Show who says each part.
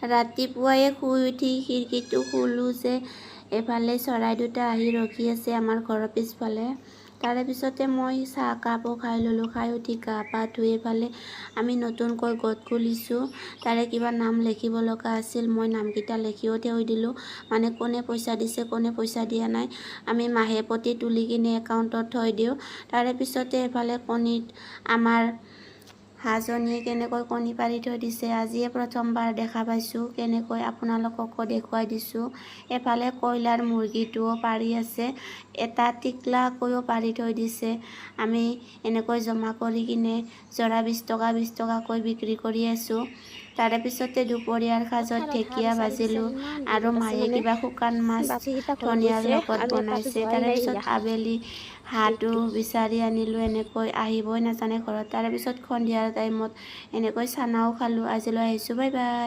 Speaker 1: ৰাতিপুৱাই শুই উঠি খিৰিকীটো খোলোঁ যে এফালে চৰাই দুটা আহি ৰখি আছে আমাৰ ঘৰৰ পিছফালে। তাৰে পিছতে মই চাহ কাপো খাই ল'লোঁ। খাই উঠি গা পা ধুই এফালে আমি নতুনকৈ গোট খুলিছোঁ। তাৰে কিবা নাম লিখিব লগা আছিল, মই নামকেইটা লিখিও থৈ দিলোঁ। মানে কোনে পইচা দিছে, কোনে পইচা দিয়া নাই, আমি মাহে প্ৰতি তুলি কিনে একাউণ্টত থৈ দিওঁ। তাৰে পিছতে এফালে কণীত আমাৰ হাঁহজনীয়ে কেনেকৈ কণী পাৰি থৈ দিছে, আজিয়ে প্ৰথমবাৰ দেখা পাইছোঁ কেনেকৈ, আপোনালোককো দেখুৱাই দিছোঁ। এফালে কয়লাৰ মুৰ্গীটোও পাৰি আছে, এটা টিকলাকৈও পাৰি থৈ দিছে। আমি এনেকৈ জমা কৰি কিনে যোৰা 20 টকা 20 টকাকৈ বিক্ৰী কৰি আছোঁ। তাৰে পিছতে দুপৰীয়াৰ সাজত
Speaker 2: পথাৰত হাঁহ
Speaker 1: ঢেকীয়া
Speaker 2: বিচাৰি
Speaker 1: ভাজিলোঁ
Speaker 2: বিচাৰি ইমান
Speaker 1: আৰু
Speaker 2: দূৰত আছে।
Speaker 1: মায়ে
Speaker 2: মানে
Speaker 1: কিবা শুকান মাছ
Speaker 2: বাকীকেইটা ঘৰত
Speaker 1: ধনিয়াৰ
Speaker 2: গৈছে
Speaker 1: লগত
Speaker 2: আৰু এটাতো
Speaker 1: বনাইছে।
Speaker 2: যোৱাই
Speaker 1: তাৰে
Speaker 2: নাই।
Speaker 1: পিছত
Speaker 2: এয়া
Speaker 1: আবেলি হাঁহটো
Speaker 2: এইটো
Speaker 1: বিচাৰি আনিলোঁ, এনেকৈ আহিবই নাজানে ঘৰত। তাৰে পিছত সন্ধিয়াৰ টাইমত এনেকৈ চানাও খালোঁ। আজিলৈ আহিছোঁ, বাই বাই।